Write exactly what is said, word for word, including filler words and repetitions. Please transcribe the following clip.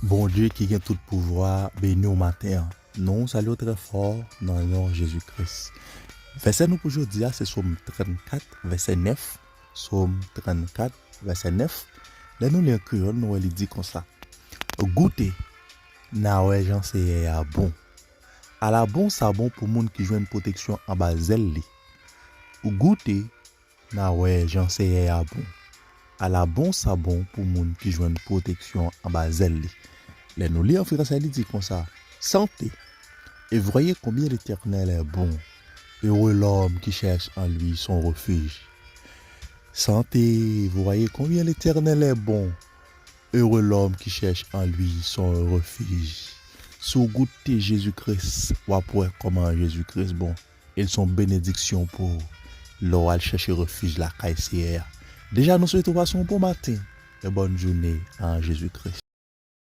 Bondye ki gen tout pouvwa beni w maten an. Nou salye w trè fò nan non Jezi Kris. Vèsè nou pou jodi a se Sòm trannkat, vèsè nèf. Sòm trannkat, vèsè nèf. Lè nou li an kreyòl, nou wè li di konsa: Goute, n a wè jan Seyè a bon. Ala bon sa bon pou moun ki jwenn pwoteksyon anba zèl li. Goute, n a wè jan Seyè a bon. Ala bon sa bon pou moun ki jwenn pwoteksyon anba zèl li. Lè nou li an fransè, li di konsa: Sentez et voyez combien l'Éternel est bon. Heureux l'homme qui cherche en lui son refuge. Sentez, voyez combien l'Éternel est bon. Heureux l'homme qui cherche en lui son refuge. Si w goute Jezi Kris, w ap wè kòman Jezi Kris bon. E l se yon benediksyon pou w lè w al chèche refij lakay Seyè a. Deja, nou swete w pase yon bon maten e bòn jounen an Jezi Kris.